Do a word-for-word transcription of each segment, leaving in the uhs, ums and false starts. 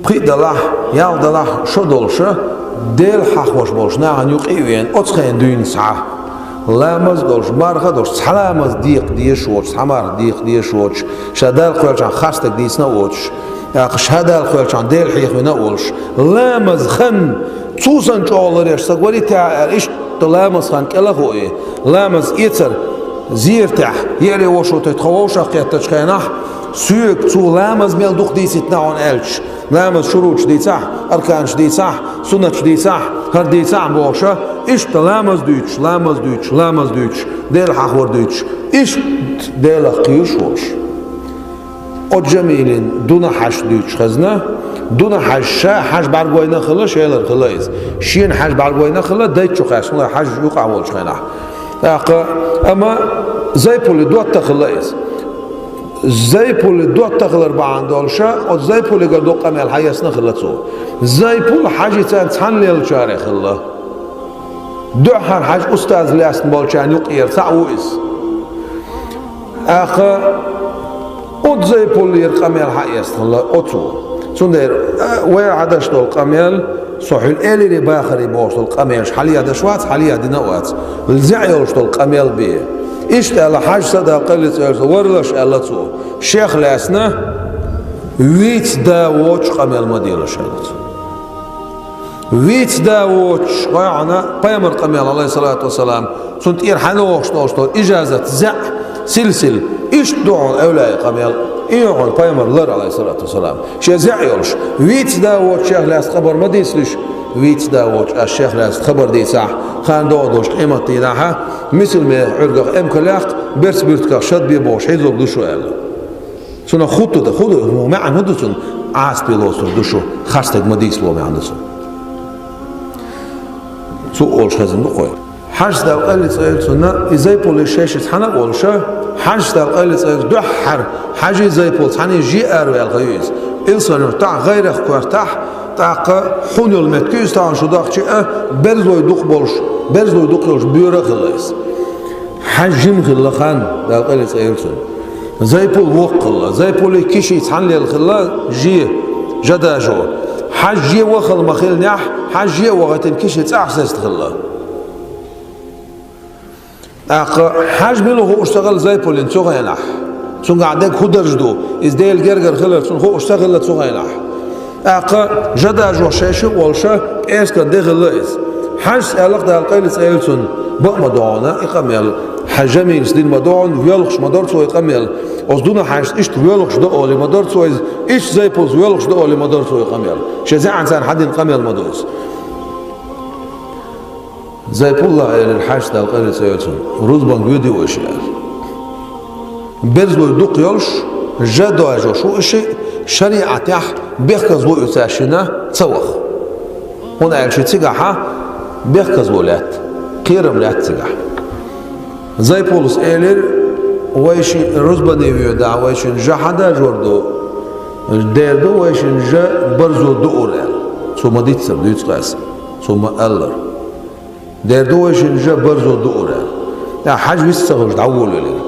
Пхиъ далахь, ялх далахь шо долуша, Дела хьахош болуш нахана юкъа а веана, оцу хенахь дуьйна схьа. Ламаз а долуш, марха а долуш, цхьа ламаз декха дезаш воцуш, цхьа марха декха дезаш воцуш, ша Далла кхоьллинчохь харцдерг дийцина а воцуш, тӀаккха ша Далла кхоьллинчохь Дела хьехавина а волуш, ламаз хан, цу санна чӀогӀа ларъеш стаг вара те аьлла, иштта ламаз хан кӀел а хууш, ламаз эцар зератехь, еаре вошо тӀе тхо вовшах кхеттачу хенахь, соьга цо ламаз мел дукха дийцийтина хьуна аьлча, ламаз шуруташ дийцахь, арканаш дийцахь, суннаташ дийцахь, хӀара дийцахь бохуша, иштта ламаз дуьйцуш, ламаз дуьйцуш, ламаз дуьйцуш, Дела хьахор дуьйцуш, иштта Делах кхоьруш волуш. Оцу Жамилин Дуна хьаьжа дуьйцуш хезна. Дуна хьаьжа ша хьаьжа бӀаьргойна хилла, шелара хилла иза. Шена хьаьжа бӀаьргойна хилла, дайта чу кхаьчна хьаьжа юкъахь волчу хенахь. ТӀаккха, амма Зайпулин дотта хилла иза. Зайпулин дотта хилар бахьана долуша, оцу Зайпулигара дукха къамел хьаэцна хилла цо. Зайпул хьаьжцӀанца цхьаьна леллачарех хилла. Дуьххьара хьаьжа устаз лаьцна болчарна юкъера цхьаъ ву иза. ТӀаккха оцу Зайпулера къамел хьаэцна хилла оцо. Цундела, а, вай хьадеш долу къамел, со хьуьлла элире бахаре бохуш долу къамелаш хьалаэдеш вац, хьалаэдина а вац. ЗӀе йолуш долу къамел бен. Иштта аьлла, хьаьжцӀа Далла къайле цӀерца варлаш аьлла цо. Шех лаьцна виц да воцуш къамел ма делаш аьлла цо. Виц да воцуш, гӀайгӀана пайхамар къамел, алейхиссалату вассалам, цунна тӀера хьалавохуш долуш долу ижазат, зӀе, силсил, иштта ду хьуна эвлаяй къамел, и ю хьуна пайхамар лар, алейхиссалату вассалам. Шен зӀе йолуш, виц да воцуш шех лаьцна хабар ма дийцалаш, виц да воцуш аш шех лаьцна хабар дийцахь, хан догӀу долуш къематдийнахьа, мисал меха Ӏуьргах эмкалех, берц буьртигах шад бе бохуш хьийзорг ду шу аьлла. Цунах хӀун ду, хӀун ду, хӀун маьӀна хӀун ду цунна? Ӏазапе лоцург ду шу, харцдерг ма дийцало маьӀна ду цунна. Цо олуш хезна ду кхой. ХьаьжцӀа Далла къайле цӀерца цунна, и Зайпуле шаьш цхьаьна а волуша, хьаьжцӀа Далла къайле цӀерца дуьххьара, хьаьжи Зайпул цхьаьна жиъ араваьлла хан ю иза. Илсхан-Юьртахь, гӀайрах коьртахь, тӀаккха хӀун йолу меттиг ю иза тахана шу дахча а, берзалой дукха болуш, берзалой дукха йолуш боьра а хилла иза. Хьаьжа жима хилла хан, Далла къайле цӀерца цунна. Зайпул воккха хилла. Зайпулий Киший цхьаьна лелла хилла, же, жа дажо. Хьаьжа же вахала ма хиллинехь, хьаьжа же а вахийтина Киший цӀахь сеста хилла. ТӀаккха хьаьжа мила хууш ца хилла Зайпулин цу хенахь. Цуьнгахь дерг хӀун дарж ду, иза Делан гергара хилар цунна хууш ца хилла цу хенахь. ТӀаккха жа дажо шаьш а волуша, пӀераскан де хилла иза. ХьаьжцӀа аьлла-кх Далла къайле цӀерца цунна, бакъ ма ду хьуна и къамел. Хьан Жамилас дина ма ду хьуна, воьлхуш ма дара цо и къамел. Оцу Дуна хьаьжцӀа иштта воьлхуш ду олий ма дара цо иза, иштта Зайпулс воьлхуш ду олий ма дара цо и къамел. Шен зӀеанца хьан дина къамел ма ду иза. Зайпуллас элира хьаьжцӀа Далла къайле цӀерца цунна: «Рузбанга воьдий вай ша», — аьлла. Берзалой дукха йолуш, жа дажош ву и шиъ, шариӀатехь бехказло ю цаьршинна ца ваха. ХӀунда аьлча цигахьа бехказло лаьтта, кхерам лаьтта цигахь. Зайпуллас элира: «Вай шиъ рузбане воьдахь, вай шин жа хьан дажор ду? Дера ду, вай шин жа барзо дуур», — аьлла. Цо ма-дийццара дуьйцу-кх аса, цо ма-аллара. «Дера ду, вай шин жа барзо дуур», — аьлла. ТӀаккха хьаьжа вист ца хуьлуш дӀаволавелира.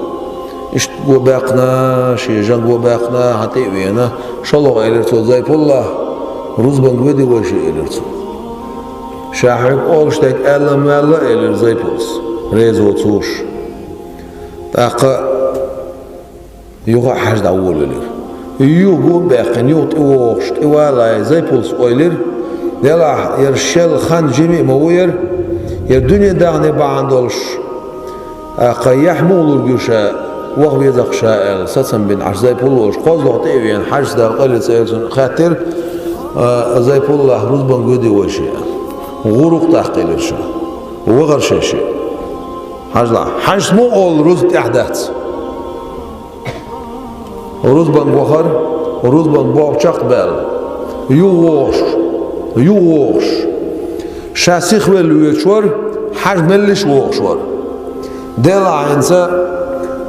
Иштта го баьккхина, шен жан го баьккхина, хьан тӀе а веана, шолгӀа элира цо Зайпуллас: «Рузбанга воьдий вай ша», — элира цо. «Ша хьоьга олуш дерг аьлла ма ваьлла», — элира Зайпуллас, реза воцуш. ТӀаккха юха а хьаьжа дӀаволавелира. Юха го а баьккхина, юха тӀевогӀуш, тӀевалале Зайпуллас ойла йира: «Делахь, яра шел хан жима а ма ву яра, яра дуьне дахне бахьана долуш, тӀаккха яхь муха лург ю ша, ваха веза-кх ша», — аьлла, сацам бина Ӏаш Зайпулла волуш, кхозлагӀа тӀе а веана, хьаьжцӀа Далла къайле цӀерца цунна хаьттира: «А, Зайпуллас, рузбанга воьдий вай ша?» — аьлла. ГӀурукх тӀаккха элира ша. Вахара шаьш. Хьажал, хьаьжас муха олу рузба тӀехь дац? Рузбанга вахара, рузбан боху чекх а баьлла. Юха вогӀуш, юха вогӀуш. Ша сихвелла воьдуш вара, хьаьжа меллиша вогӀуш вара. Делахь хӀинца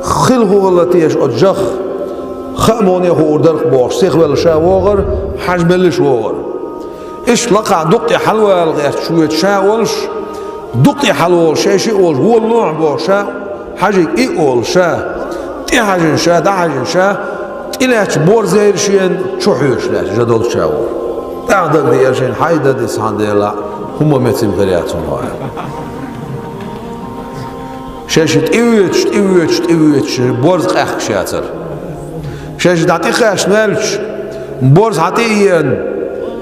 хила хӀун хилла теша оцу жах, хаа муха хуур дара-кх бохуш, сихвелла ша вогӀара, хьаьжа меллиша вогӀара. Иштта лакхахь дукха тӀе хьалавала гӀерташ воьду ша а волуш, дукха тӀе хьалаволуш, шаьш а волуш, волалахь боху ша, хьаьжига и а олуш ша, тӀехьаьжна ша, дӀахьаьжна ша, И лаьтташ борз яйра шена, чу хьоьжуш лаьтташ жа долча чагӀо. ТӀаккха дагадеара шена, хьай дан дисхьан дела, хӀума меца хир яц хьуна хьо. Шаьш тӀеоьцуш, тӀеоьцуш, тӀеоьцуш, борз къаьхкаш яцара. Шаьш дӀа тӀекхаьчна ваьлча, борз хьа тӀе а еана,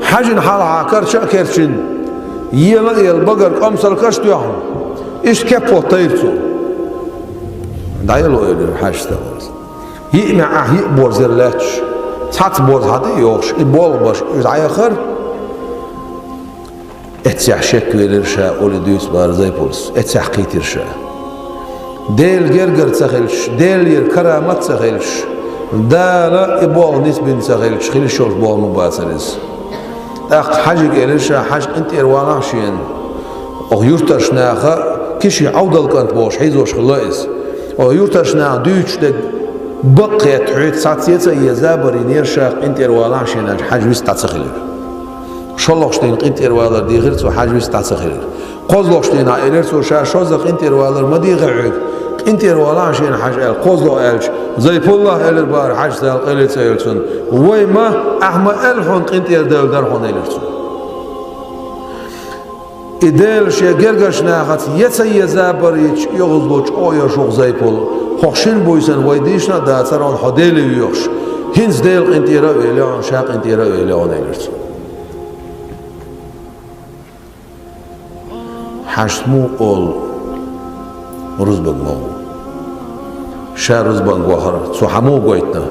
хьажина хьалха кара ча а керчина, ела а ела, багара къамсалкаш а тоьхна, иштта кеп хӀоттайра цо. ДӀаело, элира хьажас, тӀаккха борз. Йиъ маьӀӀехь йиъ борз яра лаьтташ, цхьацца борз хьа тӀе а йохуш, и болх беш, уьш дӀаяхара. Эццехь шеквелира ша, олий дуьйцу бара Зайпулас. Эццехь кхийтира ша. Делан гергара ца хилча, Делера карамат ца хилча, Дала и болх нисбина ца хилча, хила йиш йолуш болх ма бацара иза. ТӀаккха хьажига элира ша, хьажа, къинтӀера валахьа шена. Оха юьртарчу наха, Кишин Ӏовдал кӀант бохуш хьийзош хилла иза. Оха юьртарчу наха дуьйцуш дерг бакъ хетта хьоьца схьа цецайе забар йинера ша, къинтӀера валахьа шена аьлча, хьажа вист дӀа ца хилира. ШолгӀачу дийнахь къинтӀера валар дийхира цо, хьажа вист дӀа ца хилира. КхозлагӀчу дийнахь элира цо, ша шозза къинтӀера валар ма дийхи хьоьга, къинтӀера валахьа шена хьажа аьлла, кхозлагӀа аьлча, Зайпуллас, элира бара хьажас, Дала къайле цӀа йойла цунна, вай ма, ахь ма аьлла хьуна, къинтӀера девлла дара хьуна, элира цо. И Дела шен гергарчу нахаца е ца е забар йича, оьгӀазло чӀогӀа йо шух, Зайпул. Хьох шина буьйсанна вай дийшина а дацара хьуна, хьо Деле воьхуш. ХӀинца Дела къинтӀера а велла хьуна, ша къинтӀера а велла хьуна, элира цо. Хьажас муха олу рузбан ма ву? Ша рузбанга вахара, цо хьан муха гойтина?